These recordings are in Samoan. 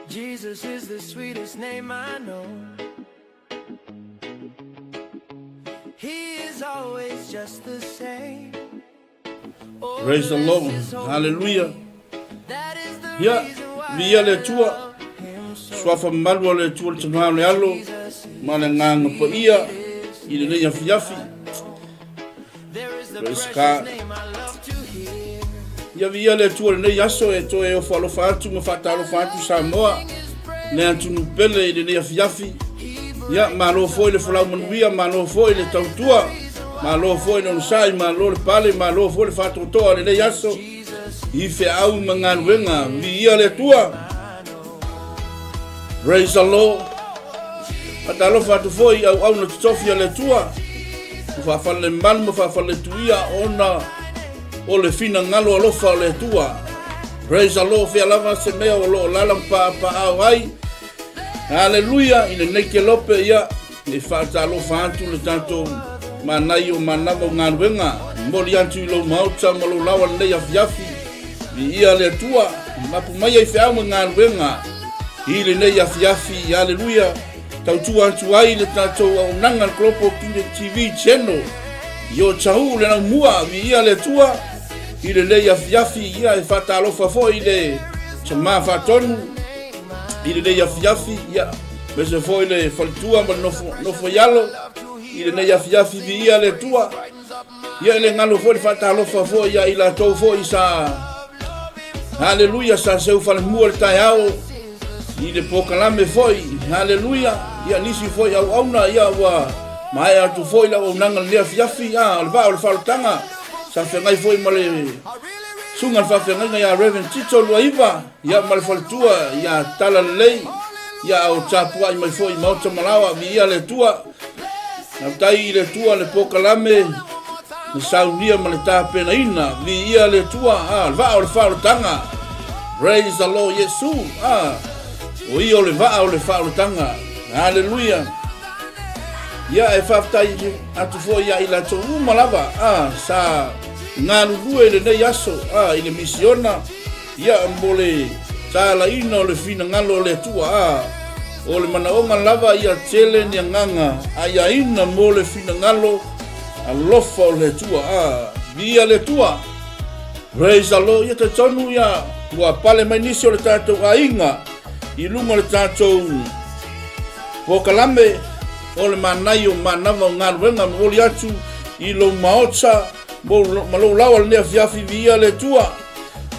Jesus is the sweetest name I know. He is always just the same. Oh, Praise the Lord. bless his holy Hallelujah. name. That is the Ia, reason why viia le I Atua, love him so. suafa mamalu o le Atua le Tama o le Alo, Jesus ma le agaga paia i lenei afiafi. There is the Praise precious God. name I love to hear. Ia viia le Atua i lenei aso e toe ofo alofa atu ma faatalofa atu Samoa, le atunuu pele i lenei afiafi. Ia, malo foi le folau manuia, malo foi le tautua, malo foi le onosai, malo le pale, malo foi le faatoatoa i lenei aso i feau ma galuega. Viia le Atua. Praise the Lord. Faatalofa atu foi i auauna totofi a le Atua, ua faafalelemalu ma faafaletuia ona o le finagalo alofa o le Atua. Praise the Lord, fea lava se mea o lo o lala ma paapaaao ai. Haleluia, i lenei kelope ia, e faatalofa atu le tatou manai o manava o galuega, momoli atu i lou maota ma lou lawa lenei afiafi. Viia le Atua, mapu mai ai feau ma galuega i lenei afiafi. Haleluia, tautua atu ai le tatou auaunaga le Global Kingdom TV Channel i o Tahu le laumua. Viia le Atua i lenei afiafi, ia e faatalofa foi i le Tama Faatonu i lenei afiafi, ia aemaise foi le faletua ma le nofo, nofo i alo i lenei afiafi. Viia le Atua. Ia e le galo foi le faatalofa foi ia i latou foi sa haleluia sa seu falemua le taeao i le polokalame foi haleluia. Ia nisi foi auauna ia ua maea atu foi le auaunaga lenei afiafi. A o le vaa o le faaolataga sa feagai foi ma le susuga le faafeagaiga ia Reverend Tito Luaiva ia ma le faletua ia Tala Lelei ia o tapuai mai foi i Maota Malawa. Viia le Atua. Faafetai i le Atua le polokalame na saunia ma le tapenaina. Viia le Atua, ah, le vaa o le faaolataga. Praise the Lord Iesu. Ah, o ia o le vaa o le faaolataga. Haleluia. Ia e faafetai atu foi ia i latou uma lava ah, sa galulue i lenei aso ah, i le misiona Ia, mo le talaina o le finagalo o le Atua, a o le manaoga lava ia tele ni agaga aiaina mo le finagalo alofa o le Atua, a viia le Atua. Praise the Lord. Ia talitonu ia ua pale mai nisi o le tatou aiga i luga o le tatou polokalame o le manai o manava o galuega momoli atu i lou maota ma lou lawa lenei afiafi. Viia le Atua.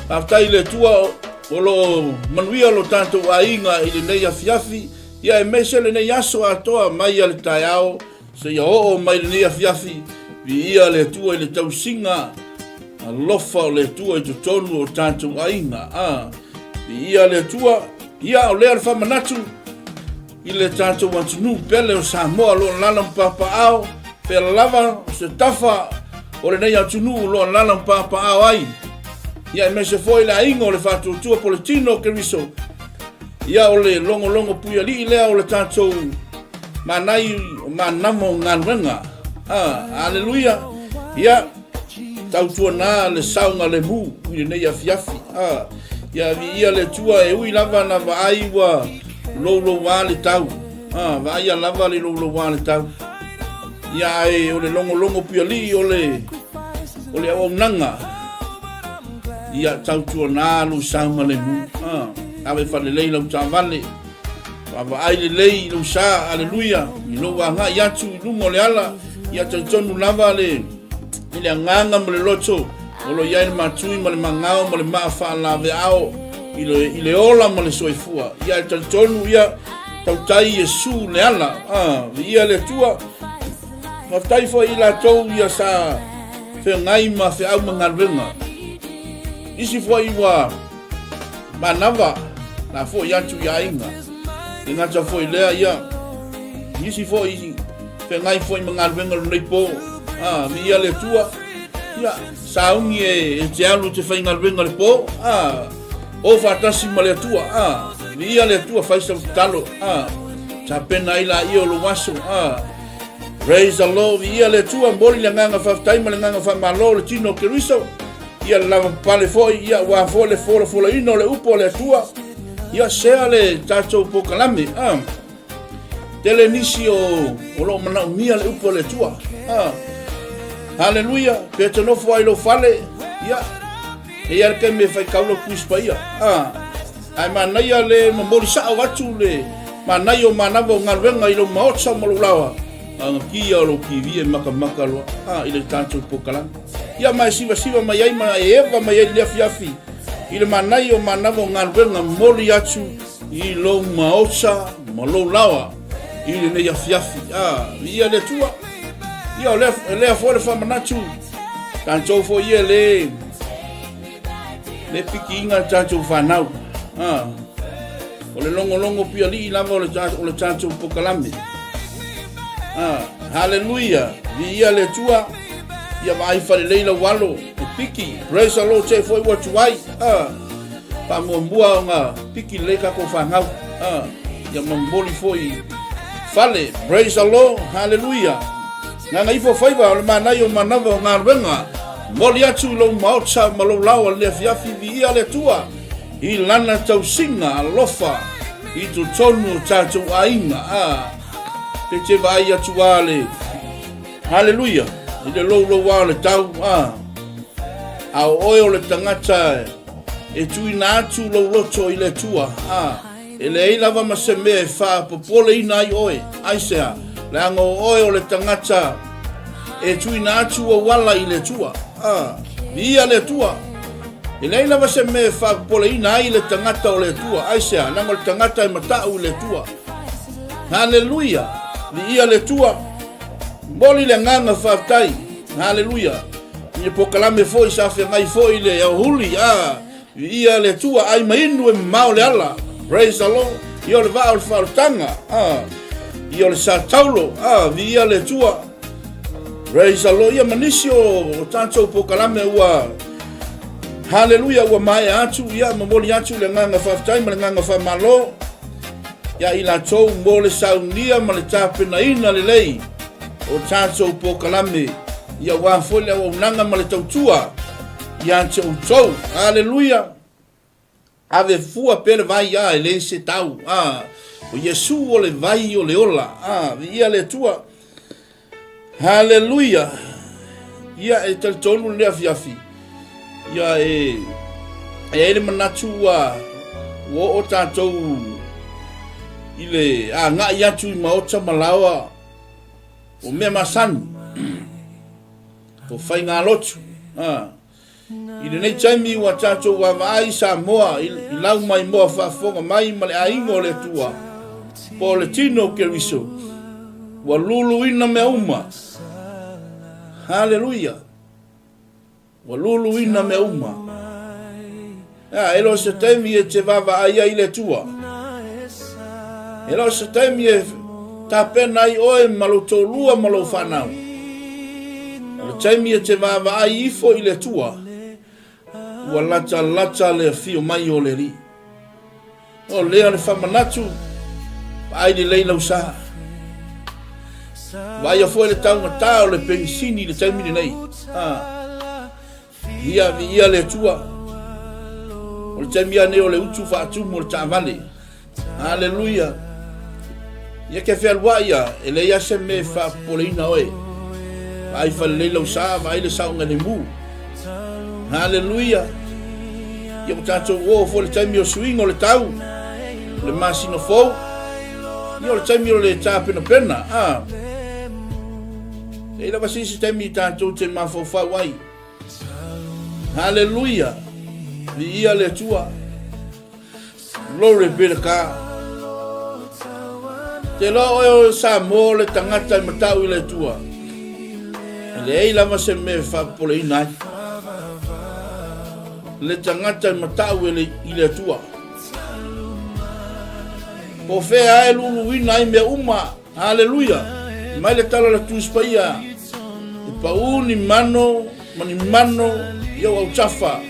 Faafetai i le Atua o lo o manuia lo tatou aiga i lenei afiafi, ia aemaise lenei aso atoa mai a le taeao seia oo mai lenei afiafi. Viia le Atua i le tausiga alofa o le Atua i totonu o tatou aiga. A viia le Atua. Ia o lea le faamanatu i le tatou atunuu pele o Samoa o lo o alaala ma papaao, pea lava se tafa o lenei atunuu o lo o alaala ma papaao ai. Ia aemaise foi le aiga o le faatuatua po o le tino o Keriso. Ia o le logologo puialii lea o le tatou manai o manama o galuega. Ah, aleluia. Ia, Tautuana le saogalemu i lenei afiafi. A, ia viia le Atua e ui lava na vaai ua loulouā le tau. A, vaaia lava le loulouā le tau. Ia ae o le logologo puialii o le, o le auaunaga. Ia tautuana lou saogalemu. A, ave falelei lau taavale. Vaavaai lelei i lou sa, aleluia, i lou agai atu i luga o le ala, ia talitonu lava le, i le agaga ma le loto o lo o i ai le matui ma le magao ma le maa faalaveao i le, i le ola ma le soifua. Ia e talitonu ia tautai Iesu le ala. Ah, viia le Atua. Faafetai foi i latou ia sa feagai ma feau ma galuega. Isi foi ua Manava, la foi atu i aiga. E gata foi lea ia, nisi foi feagai foi ma galuega o lenei po. Ah, viia le Atua. Ia, sauni e, e te alu te faigaluega le po. Ah, o faatasi ma le Atua. Ah, viia le Atua, fai sau tatalo. Ah, tapena ai la ia o lou aso. Ah, praise the Lord, viia le Atua, momoli le agaga faafetai ma le agaga faamalo o le tino o Keriso. Ia le lavapapale foi, ia aua foi le folafolaina o le upu a le Atua. Ia sea le tatou polokalame. Ah. Tele nisi o o loo manaomia le upu a le Atua. Ah. Haleluia, pe te nofo ai lou fale, ia, e ia le taimi e faitau lau Tusi Paia. Ah. Ae manaia le momoli sao atu le manaia o manava o galuega i lou maota ma lou laoa, agatia o lou TV e makamaka loa, ah, i le tatou polokalame. Ia ma e sivasiva mai ai ma e eva mai ai i le afiafi i le manaia o manava o galuega momoli atu i lou maota ma lou laoa i lenei afiafi. Ah, viia le Atua. Ia, o lea, lea foi le faamanatu, tatou foi ia le, le pikiina le tatou fanau. Ah, o le logologo pialii lava o le, o le tatou pokalame. Ah, haleluia, viia le Atua. Ia vaai falelei lau alo, e piki. Praise the Lord, te foi ua tuai. Ah, faamuamua ona piki lelei tatou fanau. Ah, ia momoli foi fale. Praise the Lord, haleluia. Gagaifo faiva o le manaia o manava o galuega. Moli atu i lou maota ma lou laoa le afiafi viia le Atua i lana tausiga alofa i totonu o tatou aiga. Ah, pe te vaai atu a le Haleluia! I le louloua o le tau, a, a o oe o le tagata e tuuina atu lou loto i le Atua, a, e leai lava ma se mea e faapopoleina ai oe. Aisea? Leaga o oe o le tagata e tuuina atu ou ala i le Atua. A, viia le Atua! E leai lava se mea e faapopoleina ai le tagata o le Atua. Aisea? Leaga o le tagata e matau i le Atua. Haleluia! Viia le Atua! Momoli le agaga faafetai. Haleluia. I le polokalame foi sa feagai foi le aohuli. Ah, viia le Atua ai ma inu e mamao le ala. Praise the Lord. Ia o le vaa o le faaolataga. Ah, ia o le sa taulo. Ah, viia le Atua. Praise the Lord. Ia ma nisi o, o tatou polokalame ua Haleluia ua maea atu. Ia momoli atu le agaga faafetai ma le agaga faamalo. Ia i latou mo le saunia ma le tapenaina lelei o tatou polokalame, ia aua foi le auaunaga ma le tautua ia te outou. Aleluia! Ave fua pea le vai, a, e le se tau, a, o Iesu o le vai o le ola, a, viia le Atua. Haleluia! Ia e talitonu lenei afiafi, ia e e ai le manatu ua ua oo tatou i le agai atu i maota ma laoa o mea masani o faigalotu. Ah. I lenei taimi ua tatou vaavaai i Samoa i lau maimoa faafofoga mai ma le aiga o le Atua, po o le tino o Keriso, ua luluina mea uma. Haleluia! Ua luluina mea uma. Ea, e le o se taimi e te vaavaai ai i le Atua. E le o se taimi e tapena ai oe ma lou toalua ma lou fanau. O le taimi e te vaavaai ifo i le Atua, ua latalata le afio mai o le Alii. O lea le faamanatu, vaai lelei lau sa. Vaaia foi le taugata o le penisini i le taimi lenei. Ah. Ia, viia le Atua. O le taimi anei o le utu faatumu o le taavale. Aleluia. Ia ke fealuai ia, e leai lava se mea e faapopoleina oe. Vaai falelei lau sa, vaai le saogalemu. Aleluia. Ia ua tatou oo foi le taimi o suiga o le tau, o le masina fou. Ia o le taimi o le tapenapena. Ah. Leai lava se isi taimi tatou te mafaufau ai. Haleluia! Viia le Atua. Glory be to God. Te loa oe o Samoa o le tagata e matau i le Atua. E leai lava se mea e faapopoleina ai. Le tagata e matau i le Atua. Po o fea e luluina ai mea uma. Haleluia! Mai le tala le Tusi Paia, e pau ni mano ma ni mano i ou autafa.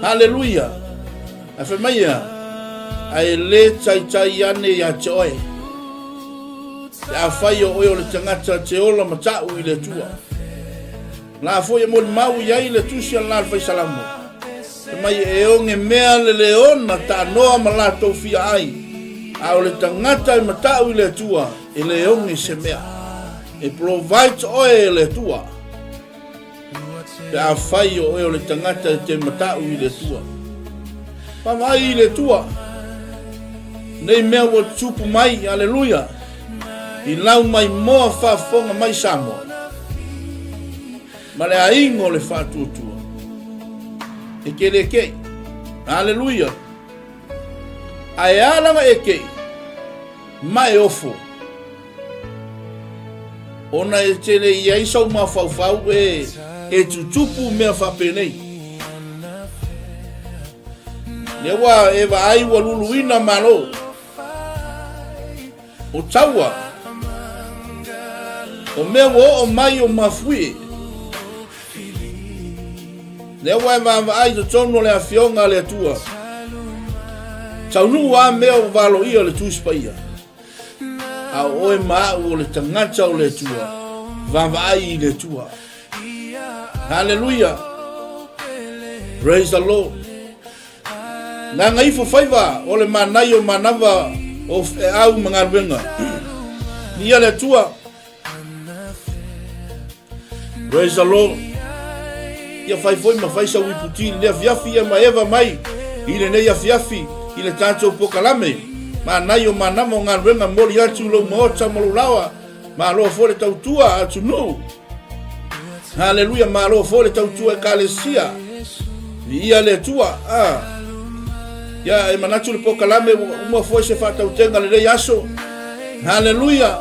Haleluia! Ae fai mai ia, ae le taitai ane ia te oe. Pe afai o oe o le tagata te ola ma ta'u i le Atua. La foi e molimau i ai le Tusi a le la le Fai Salamo. mai e oge mea le leona taanoa ma latou fia ai, a o le tagata e matau i le Atua, e le oge se mea. E provide oe e le Atua. Pe afai o oe o le tagata e te matau i le Atua. Vaavaai i le Atua. Nei mea ua tupu mai, aleluia, i lau maimoa faafofoga mai Samoa. Ma le aiga o le faatuatua. E te le kei. Aleluia. Ae a lana e kei, ma e ofo. Ona e tele i ai sou mafaufau e e tutupu mea faapenei. Lea ua e vaai ua luluina malo. O taua. O mea ua oo mai o mafuie. Lea ua e vaavaai i totonu o le Afioga a le Atua. Taunuu a mea ua valoia le Tusi Paia. A o oe ma au o le tagata o le Atua, vaavaai i le Atua. Haleluia! Praise the Lord. Gagaifo faiva o le manaia o manava o feau ma galuega. Viia le Atua. Praise the Lord. Ia fai foi ma fai sau iputi i lenei afiafi ia ma eva mai i lenei afiafi i le tatou pokalame. Manai o manama o galuega moli atu lou maota ma lou laoa. Malo foi le tautua atunuu. Haleluia, malo foi le tautua ekalesia. Viia le Atua. Ah. Ia e manatu le pokalame ua uma foi se faatautega lenei aso. Haleluia.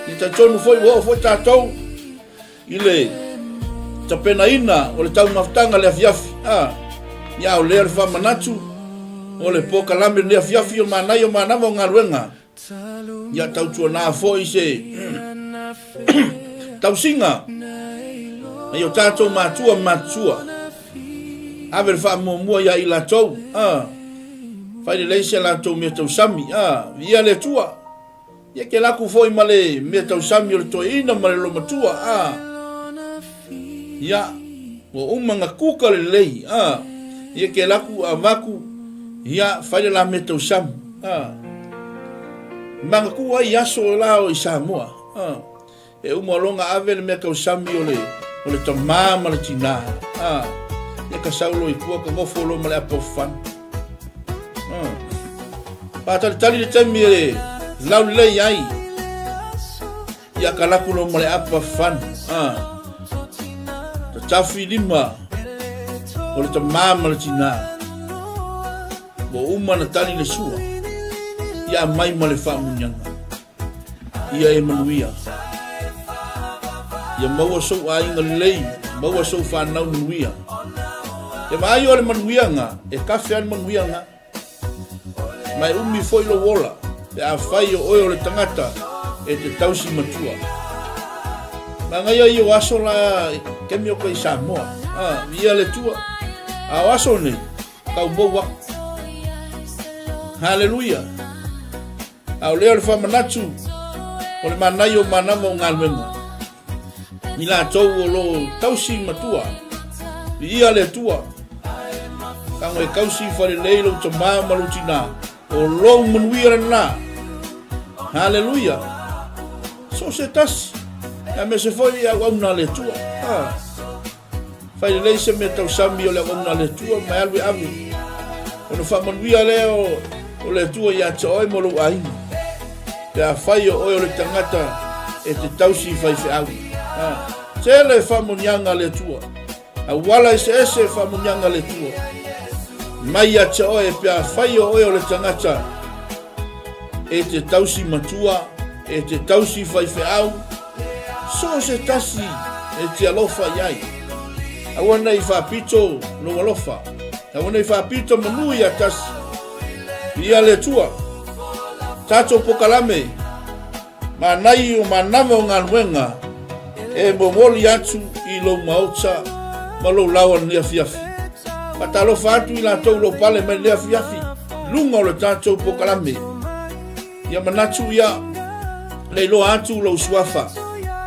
I talitonu foi ua oo foi tatou i le tapenaina o le taumafataga le afiafi. Ah. Ia o lea le faamanatu o le pokalame lenei afiafi o manaia o manava o galuega. Ia tautuana foi se tausiga nai o tatou matua ma matutua. Ave le faamuamua ia i latou. Ah, fai lelei se latou mea tausami. Ah, viia le Atua. Ia ke laku foi ma le mea tausami o le toeaina ma le lomatua. Ah, ia, ua uma na kuka lelei. Ah, ia ke laku avaku. Ia, fai le la mea tausami. Ah, Manatua ai aso la o i Samoa. Ah, e uma loga ave le mea tausami o le, o le tamā ma le tinā. Ah, ia ka sau lo i tua ka nofo lo ma le apa o fana. Ah, pātalitali le taimi e laulelei ai. Ia ka laku lo ma le apa fana. Ah, tatafi lima o le tamā ma le tinā. Ua uma na tali le sua, ia mai ma le faamuniaga. Ia e manuia. Ia maua sou aiga lelei, maua sou fanau manuia. E vaai o le manuiaga, e kafe a le manuiaga. Ma e umi foi lou ola, pe afai o oe o le tagata e te tausi matua. Manaia ia o aso la kemi o koe i Samoa. Ah, ia le tua. A o aso nei, Tau mou aku. Haleluia. A o lea o le faamanatu o le manaia o manava o galuega. I latou o lo tausi matua. Viia le Atua. Tago e kausi falelei lou tamā ma lou tinā. O lou manuia lena. Haleluia. So se tasi. Ia me se foi i auauna a le Atua. Ah. Fai lelei se mea tausami o le auauna a le Atua ma e alu e ave. Ona faamanuia lea o, o le Atua ia te oe ma lou aiga. Pe afai o oe o le tagata e te tausi i faifeau. Ha. Tele faamanuiaga a le Atua. Auala eseese faamanuiaga a le Atua. Mai ia te oe pe afai o oe o le tagata e te tausi matua, e te tausi faifeau, so o se tasi e te alofa i ai. Aua nei faapito lou alofa, aua nei faapito manu ia tasi. Viia le Atua, tatou pokalame, manai o manava o galuega, e momoli atu i lou maota ma lou laoa lenei afiafi. Faatalofa atu i latou o lo o pale mai lenei afiafi, luga o le tatou pokalame. Ia manatu ia, le iloa atu lou suafa.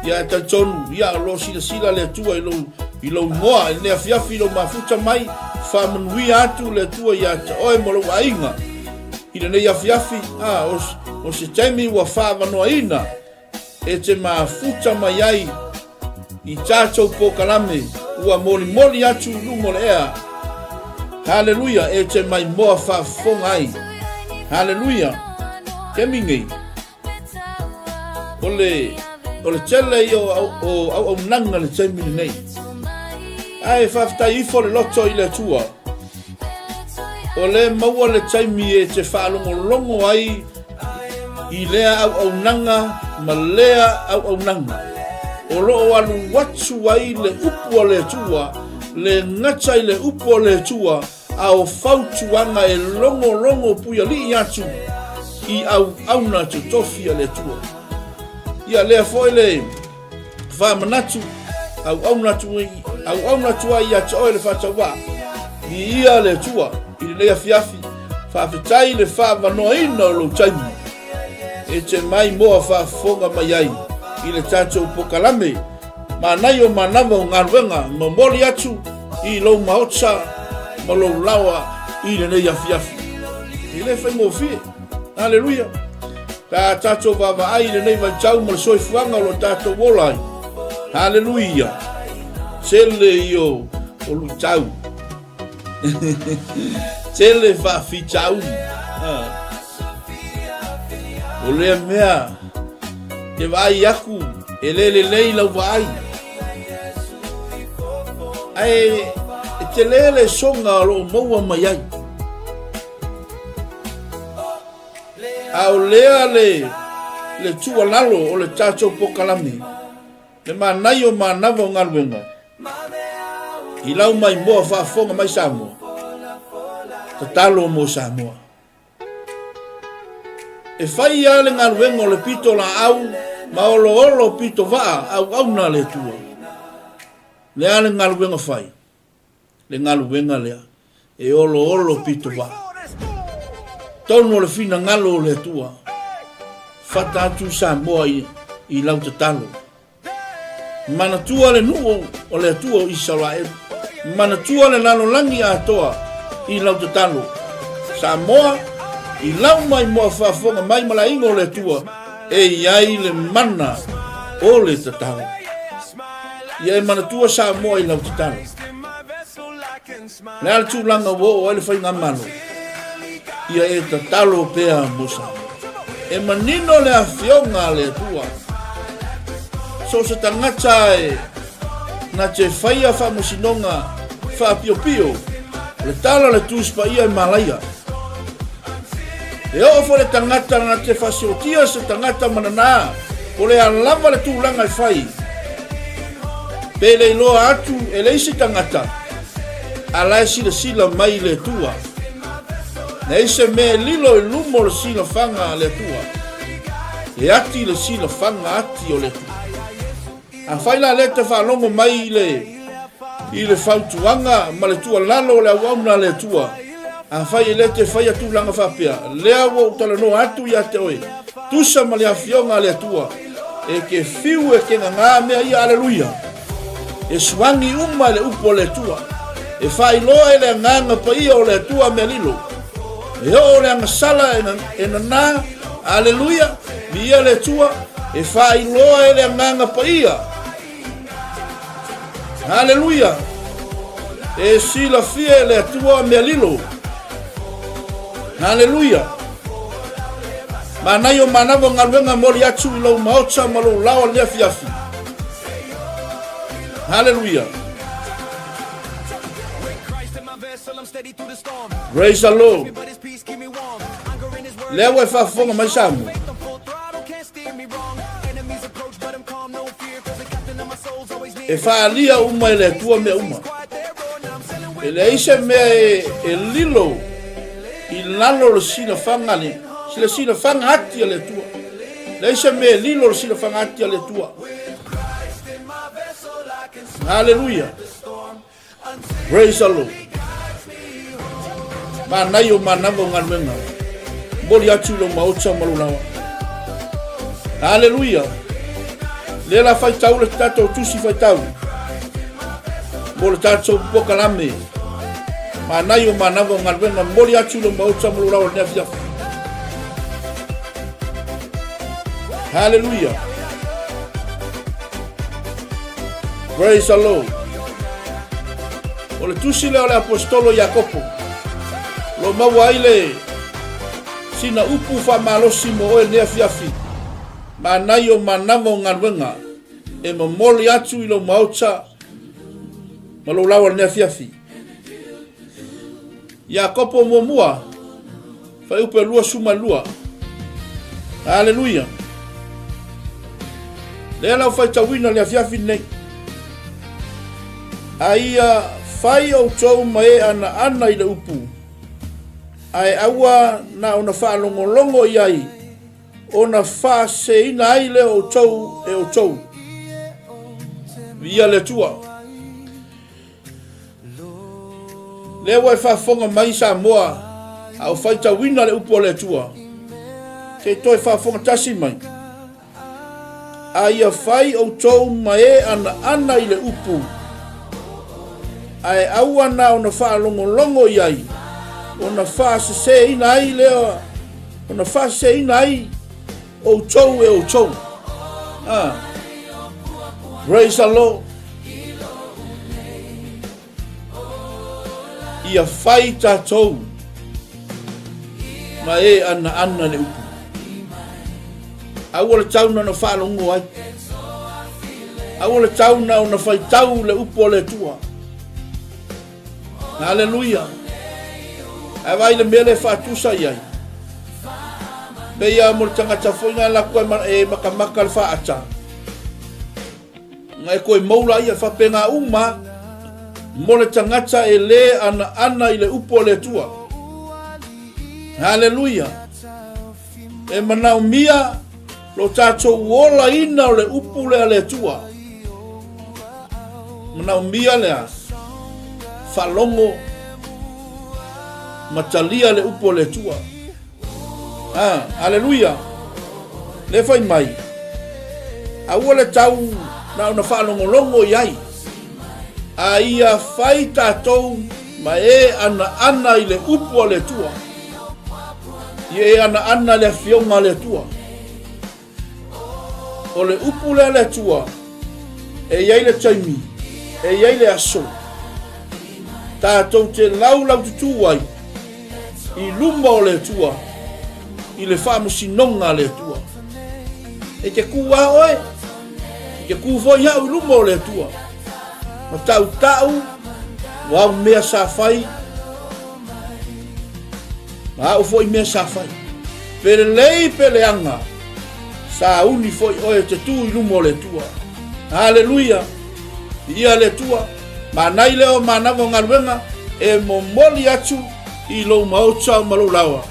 Ia e talitonu, ia o lo o silasila le Atua i lou, i lou igoa, i lenei afiafi i lou mafuta mai, Faamanuia atu le Atua ia te oe ma lou aiga i lenei afiafi, a o, o se taimi ua faaavanoaina e te mafuta mai ai i tatou polokalame ua molimoli atu i luga o le ea. Haleluia, e te maimoa faafofoga ai. Haleluia. Kemi nei. O le, o le tele ia o, o auaunaga le taimi lenei. Ae faafetai ifo le loto i le Atua. O le maua le taimi e te faalogologo ai i lea auaunaga ma lea auaunaga. O lo o alu atu ai le upu a le Atua, le gata i le upu a le Atua, a o fautuaga e logologo puialii atu i auauna totofi a le Atua. Ia lea foi le faamanatu auauna atu ai, auauna atu ai ia te oe le faatauvaa. Viia le Atua i lenei afiafi, faafetai le faavanoaina o lou taimi e te mai moa faafofoga mai ai i le tatou pokalame Manaia o manava o galuega momoli atu i lou maota ma lou laoa i lenei afiafi. E le faigofie. Aleluia. Pe a tatou vaavaai i lenei vaitau ma le soifuaga o lo tatou ola ai. Aleluia. Tele io o luitau. Tele faafitauli. Ah. O lea mea, te vaai aku, e le lelei lau vaai. Ae e tele le soga o loo maua mai ai. A o lea le, le tuualalo o le tatou pokalame, le manaia o manava o galuega, i lau maimoa faafofoga mai Samoa, tatalo mo Samoa. E fai lava le galuega o le pito laau ma oloolo pito vaa auauna a le Atua. Le a le galuega fai? Le galuega lea e oloolo pito vaa. Tonu o le finagalo o le Atua, fata atu Samoa i, i lau tatalo. Manatua le nuu o le Atua o Isaraelu. Manatua le lalolagi atoa i lau tatalo. Samoa, i lau mai moa faafofoga mai ma le aiga o le Atua, e i ai le mana o le tatalo. Ia e manatua Samoa i lau tatalo. Le a le tulaga ua oo ai le faigamalo? Ia e tatalo pea mo Samoa. E manino le afioga a le Atua. So o se tagata e na te faia faamasinoga faapiopio, o le tala o le Tusi Paia e malaia. E oo foi le tagata na te faasiotia se tagata mananā, po le a lava le tulaga e fai, pe le iloa atu e le isi tagata, a la e silasila mai le Atua. Leai se mea e lilo i luma o le silafaga a le Atua. E ati le silafaga ati o le Atua. Afai la lea e te faalogo mai i le, i le fautuaga ma le tuualalo o le auauna a le Atua, afai e le te faia tulaga faapea, lea ua ou talanoa atu ia te oe, tusa ma le afioga a le Atua, e ke fiu e ke gagā mea ia, aleluia. E suangi uma e le upu a le Atua, e faailoa e le agaga paia o le Atua mea lilo. E oo le agasala e nanā, aleluia, viia le Atua, e faailoa e le agaga paia. Aleluia! E silafia e le Atua mea lilo. Aleluia! Manaia o manava o galuega moli atu i lou maota ma lou laoa le afiafi. Hallelujah. Praise the Lord. Lea ua e faafofoga mai Samoa. E faaalia uma e le Atua mea uma. E leai se mea e, e lilo i lalo o le silafaga le silafaga ati a le Atua. Leai se mea e lilo o le silafaga ati a le Atua. Hallelujah. Praise the Lord. Manaia o manava o galuega. Moli atu i lou maota ma lou laoa. Haleluia. Lea la faitau le tatou tusi faitau. Mo le tatou pokalame. Manaia o manava o galuega, momoli atu i lou maota ma lou laoa i lenei afiafi. Hallelujah. Praise the Lord. O le tusi lea o le apostolo Iakopo. Lo maua ai le sina upu faamalosi mo oe lenei afiafi. Manaia o manava o galuega e momoli atu i lou maota ma lou laoa i lenei afiafi. Iakopo muamua, fuaiupu e 22. Aleluia. Lea lau faitauina le afiafi lenei. A ia fai outou ma e anaana i le upu, ae aua na ona faalogologo i ai, ona faaseseina ai lea o outou e outou. Viia le Atua. Lea ua e faafofoga mai Samoa a o faitauina le upu a le Atua. Se i toe faafofoga tasi mai. A ia fai outou ma e anaana i le upu, ae aua na ona faalogologo i ai, ona faaseseina ai lea, ona faaseseina ai outou e outou. Ah. Praise the Lord. Ia fai tatou ma e anaana le upu. Aua le tau na ona faalogo ai. Aua le tau na ona faitau le upu a le Atua. Haleluia. Ae vaai le mea lea e faatusa i ai. Pei lava mo le tagata foi na alu atu e makamaka le faata. Na e toe moula ia faapena uma mo le tagata e lē anaana i le upu a le Atua. Haleluia. E manaomia lo tatou olaina o le upu lea a le Atua. Manaomia lea faalogo ma talia le upu a le Atua. Ah, aleluia. Le fai mai, aua le tau na ona faalogologo i ai, a ia fai tatou ma e anaana i le upu a le Atua. Ia e anaana le afioga a le Atua. O le upu lea a le Atua, e i ai le taimi, e i ai le aso, tatou te laulaututū ai i luma o le Atua, i le faamasinoga a le Atua. E te kū a oe, e te kū foi au i luma o le Atua, ma tautau o au mea sa fai, ma au foi mea sa fai. Pe lelei pe leaga, sa uni foi oe e te tū i luma o le Atua. Haleluia! Viia le Atua, manai lea o manava o galuega e momoli atu i lou maota ma lou laoa.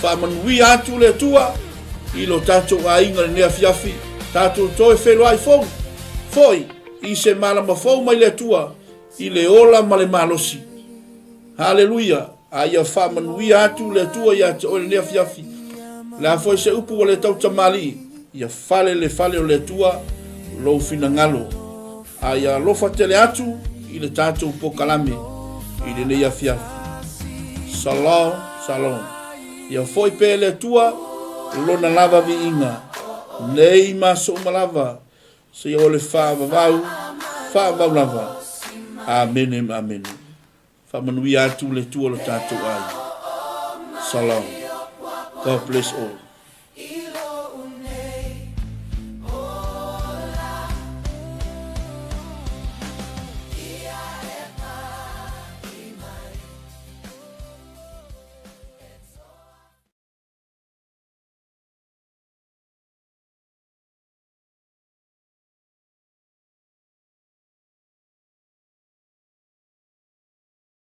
Faamanuia atu le Atua i lo tatou aiga lenei afiafi, tatou toe feiloai fou foi i se malama fou mai le Atua i le ola ma le malosi. Haleluia! A ia faamanuia atu le Atua ia te oe lenei afiafi. O le a foi se upu ua le tau tamalii, ia fale le fale o le Atua lou finagalo. A ia alofa tele atu i le tatou pokalame i lenei afiafi. Shalom, shalom. Ia foi pea le Atua lona lava viiga, nei ma aso uma lava, seia o le faavavau, faavavau lava. Amene ma amene. Faamanuia atu le Atua o lo tatou aiga. Shalom. God bless all.